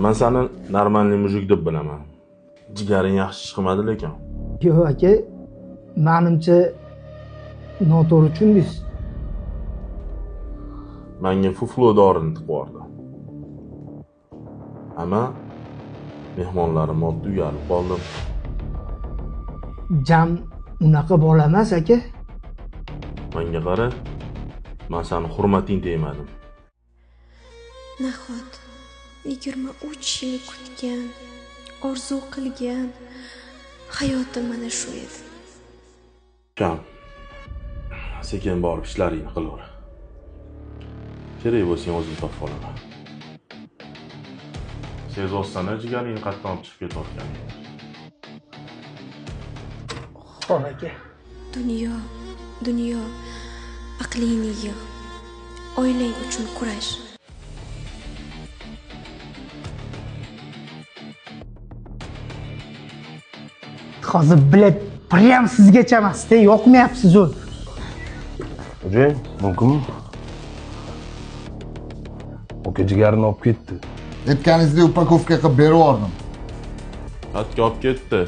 Man seni нормальный мужик deb bilaman. Jigaring yaxshi chiqmadi lekin. Yo'q aka, manimcha noto'g'ri tushundingiz. Menga fuflo dorini tiqib yubordi. Ammo mehmonlarim oldida uyalib qoldim. Jam unaqa bola emas aka. Menga qara, men seni hurmating tegmadim. Nahot 23 yil kutgan, orzu qilgan hayotim mana shu edi. Kam, sekin borib ishlaringni qilaver. Kerak bo'lsa o'zim topib olaman. Sezossan, jigaringni qatdan olib chiqib ketayotganingni. Xo'p aka. Dunyo, dunyo, aqlingni yig'. Oilang uchun kurash. Hozir блядь, prям sizgacha emas-da, yoqmayapsiz u. Xo'jayin, mumkinmi? Aka jigarini olib ketdi. Aytganingizdek upakovka qilib berib yubordim. Xatga olib ketdi.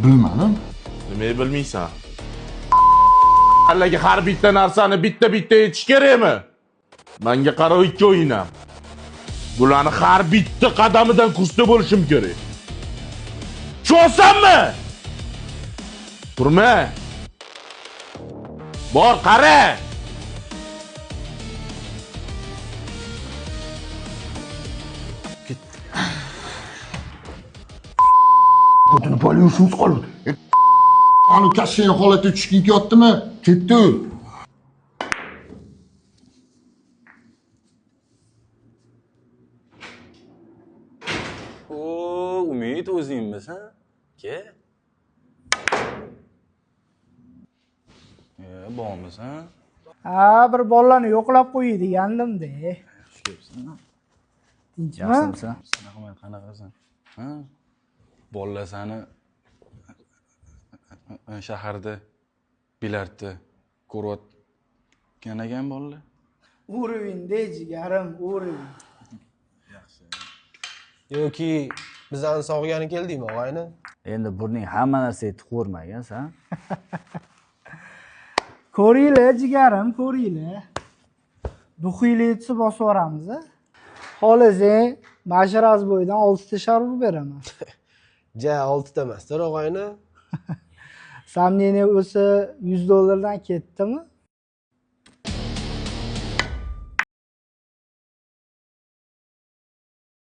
Bilmadim. Nimaga bilmaysan? Allaga har bitta narsani bitta-bitta aytish kerakmi? Menga qarab ikki o'yinam. Bularni har bitta qadamidan kursda bo'lishim kerak. Tushunsanmi? Turma. Bor, qara. Butun polyushimiz qoldi. Anu kashshayn holatga tushgan kelyaptimi? Ketdi u. O, Umid o'zingmisan? Ke? Bormisan? Ha, bir bolalarni yo'qlab qo'yay degandim-da. Xush kelibsan. Tinchmi? Yaxshimisan? Sanaqa qanaqasan? Ha? Bolalar seni shaharda bilardda ko'rayotgan ekan bolalar. Uruvinda jigarim, uruvin. Yaxshi. Yoki bizani sog'gani keldingmi, og'ayni? Endi burning hamma narsaga tiqvormagan san. Ko'ringlar jigarim, ko'ringlar. Duxiyli etsa bosib yuboramiz. Xohlasang, mana shu razboydan 6 ta shar urib beraman. Ja, 6 ta emasdir, og'ayni. Samneni o'sa $100 dan ketdimi?